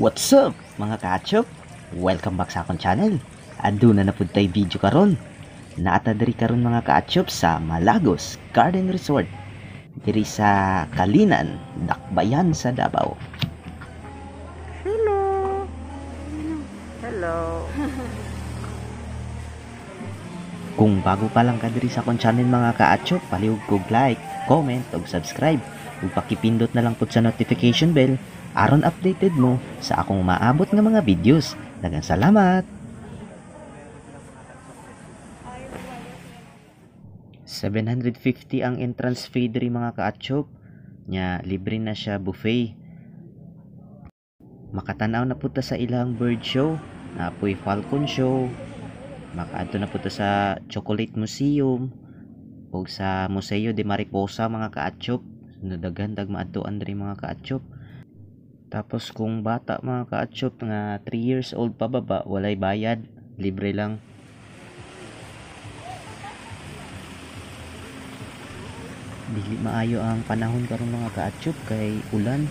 What's up, mga kaachop? Welcome back sa akong channel. Aduna na pud tay video karon. Naata diri karon, mga kaachop, sa Malagos Garden Resort. Diri sa Calinan, Dakbayan sa Davao. Hello. Hello. Kung bago pa lang ka diri sa akong channel, mga kaachop, palihog kog like, comment ug subscribe. Ug pakipindot na lang pud sa notification bell aron updated mo sa akong maabot nga mga videos. Daghang salamat. 750 ang entrance fee diri, mga kaachop. Nya libre na siya buffet. Makatanaw na pud ta sa ilang bird show, napoy falcon show. Makaadto na pud ta sa Chocolate Museum ug sa Museo de Mariposa, mga kaachop. No, daghan tag maadtuan diri, mga kaachop. Tapos kung bata, mga kaachop, nga 3 years old pababa, walay bayad, libre lang. Dili maayo ang panahon karon, mga kaachop, kay ulan,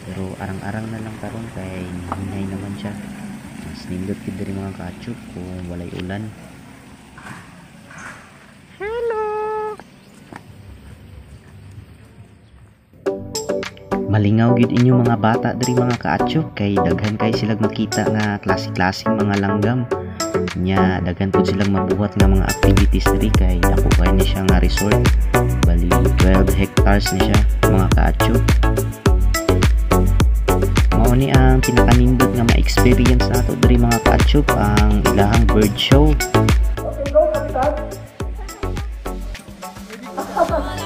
pero arang-arang na lang karon kay hinay naman siya. Mas nindot gid diri, mga kaachop, kung walay ulan. Hello. Malingaw gid inyo mga bata diri, mga kaachop, kay daghan kay silag makita nga klase-klaseng mga langgam. Nya daghan pud silang mabuhat nga mga activities diri kay dako kay ni siya nga resort. Bali 12 hectares ni siya, mga kaachop. Mao ni ang pinakanindot nga ma-experience nato diri, mga kaachop, ang ilahang bird show. Okay, go, Kapitan.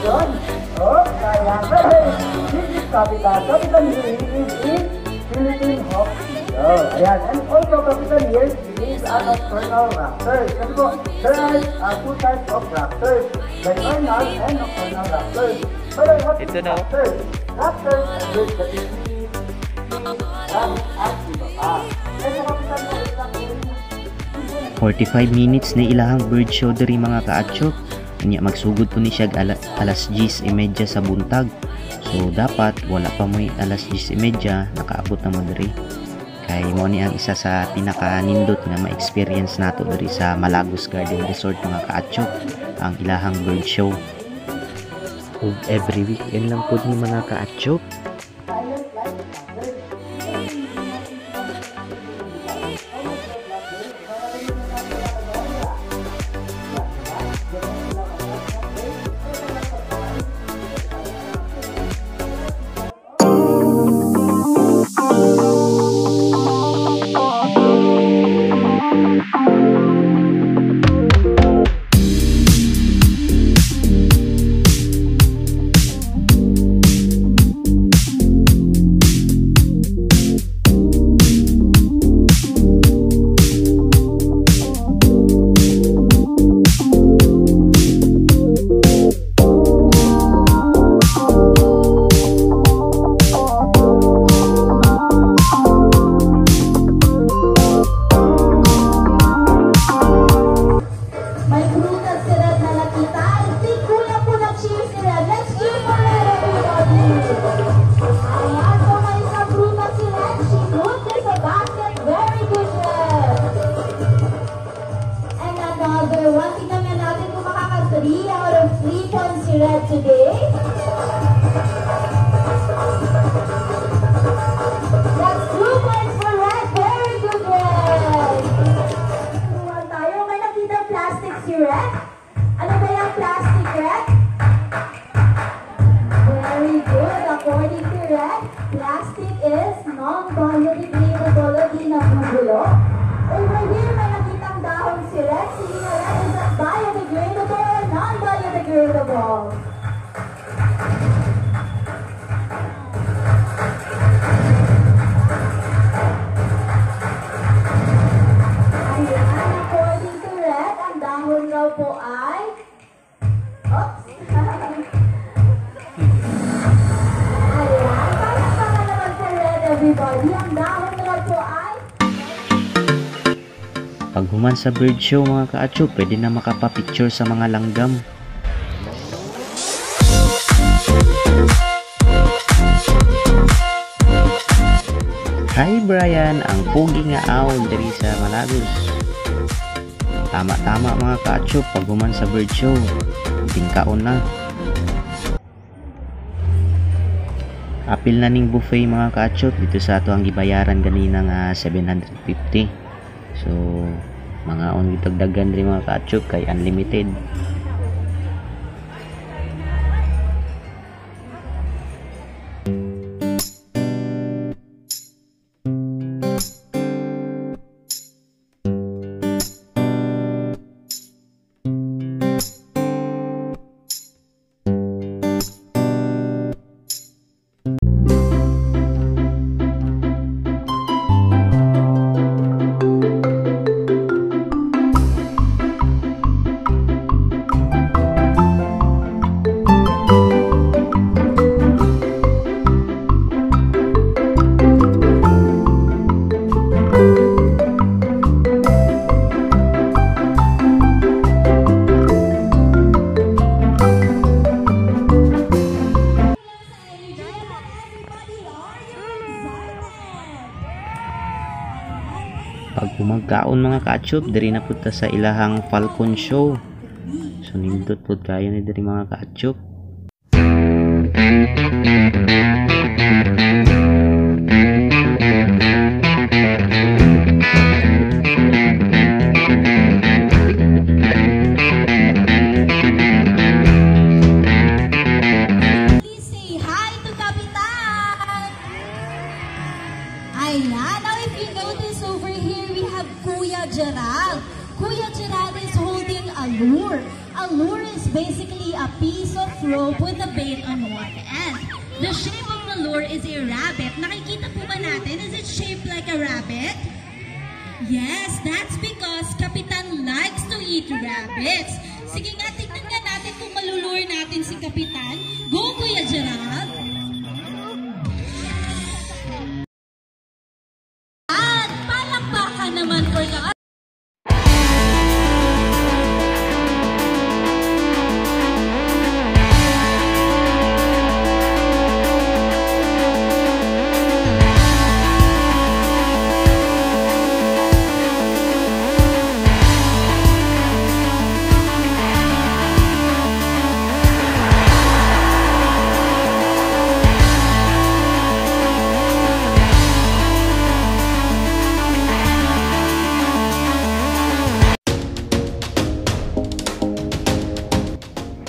Yun. Oh, kaya. Hey, this is Kapitan. Kapitan here is in Philippine Hawk Eagle. Ayan. And also, Kapitan here is a nocturnal raptor. Kasi po, there are two types of raptors. Diurnal and nocturnal raptors. But what is Ito na. Raptors? Raptors are birds that eat meat, rabbit, at iba pa. Kaya Kapitan mo, 45 minutes na ilahang bird show diri, mga kaachop. Unya magsugod po ni siya alas 10:30 sa buntag. So dapat wala pa mo'y alas 10:30 nakaabot na mo diri. Kay mo ni ang isa sa pinakanindot nga ma-experience nato diri sa Malagos Garden Resort, mga kaachop, ang ilahang bird show. Ug every weekend lang pud ni, mga kaachop. May prutas si Red na nakita. I think kulang po ng cheer si Red. Let's cheer for Red, everybody. Ayan, so may isang prutas si Red. She put this a basket. Very good, Red. And another one. Tingnan nga natin kung makaka 3 out of 3 points si Red today. That's 2 points for Red. Very good, Red. Turuan tayo. May nakita plastic si Red. Ano ba yung plastic, Red? Very good. According to Red, plastic is non-biodegradable o di nabubulok. Over here, may nakitang dahon si Red. Sige nga, Red, is that biodegradable or non-biodegradable? Ayan, according to Red, ang dahon raw po ay... Oops! Ayan, palakpakan naman po Red, everybody. Ang dahon raw po ay... Pag human sa bird show, mga kaachop, pwede na makapapicture sa mga langgam. Hi Brian, ang pogi nga owl diri sa Malagos. Tama-tama mga ka-atchop, pag human sa bird show, tingkaon na. Apil na ning buffet mga ka-atchop dito sa ato ang gibayaran ganina nga 750. So mga on gitagdagan diri mga ka-atchop kay unlimited. Pag humagkaon mga ka-atchop, diri na pud ta sa ilahang Falcon Show. So nindot pud kayo ni diri mga ka-atchop. Please say hi to Kapitan! Ayan, now if you notice over here, we have Kuya Gerald. Kuya Gerald is holding a lure. A lure is basically a piece of rope with a bait on one end. The shape of the lure is a rabbit. Nakikita po ba natin? Is it shaped like a rabbit? Yes, that's because Kapitan likes to eat rabbits. Sige nga, tignan nga natin kung malulure natin si Kapitan. Go, Kuya Gerald! At palakpakan naman for the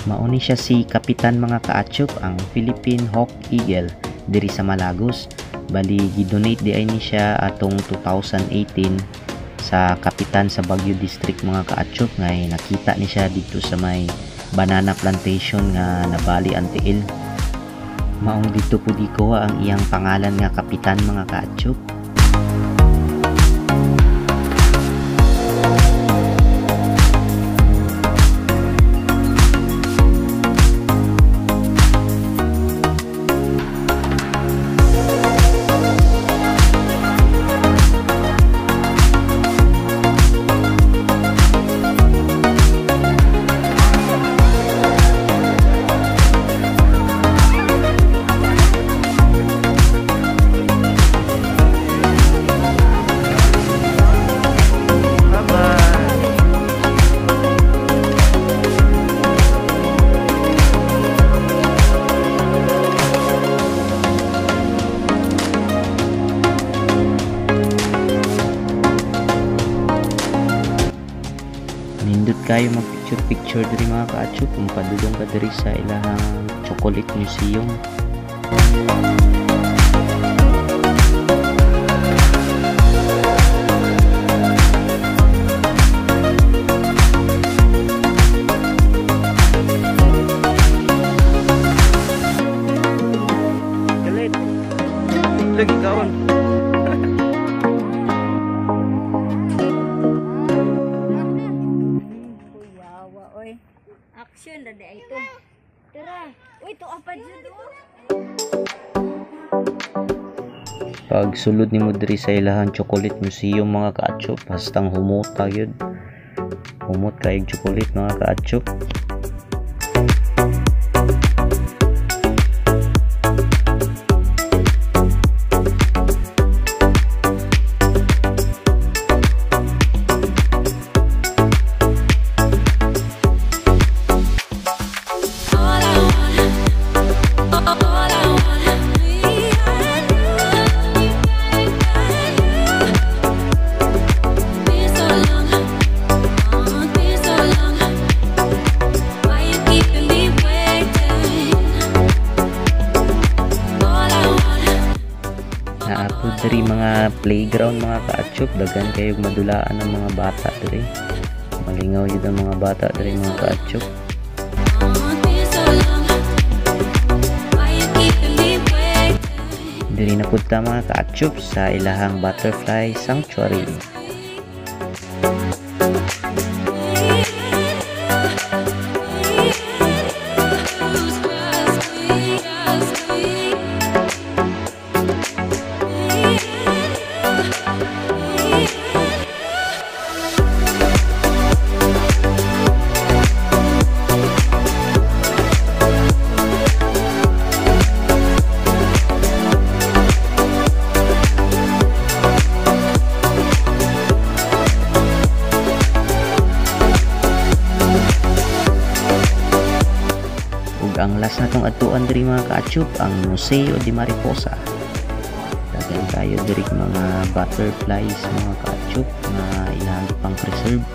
Mauni siya si Kapitan mga ka-atchop, ang Philippine Hawk Eagle diri sa Malagos. Bali gidonate di ay ni siya atong 2018 sa Kapitan sa Baguio District mga ka-atchop, ngay nakita ni siya dito sa may banana plantation nga nabali ang tiil. Maong dito pud gikuha ang iyang pangalan nga Kapitan mga ka-atchop. Nindot kayo mag picture picture diri mga ka-atchop kung padulong ka diri sa ilahang Chocolate Museum. Galit. Lagi kaon. Kuyawa, oy. Action na di ito. Tara. Uy, to apa jud oh. Pag sulod nimo diri sa ilahang Chocolate Museum mga ka-atchop, hastang humot gyud. Humot kay chocolate mga ka-atchop. Naa pod diri mga playground, mga kaatsyop. Daghan kayog madulaan ang mga bata diri. Malingaw jud ang mga bata diri, mga kaatsyop. So long. Why you keeping me waiting? Diri na pud ta, mga kaatsyop, sa ilahang butterfly sanctuary. Trust me, trust me. Ug ang last na tong adtuan diri, mga kaatsyop, ang Museo de Mariposa. Daghan kayo diri mga butterflies, mga kaatsyop, nga ilang pang preserve.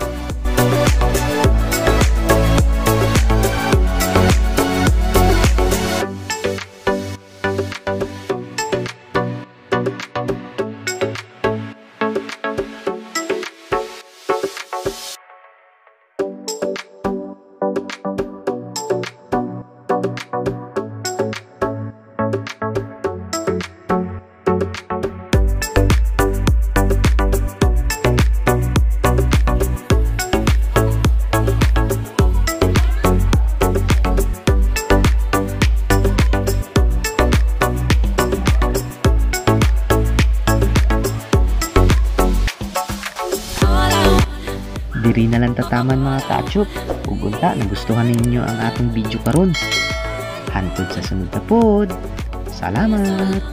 Diri na lang tataman, mga kaatsyop. Ug unta nagustuhan ninyo ang atong video karon. Hantod sa sunod na pod. Salamat!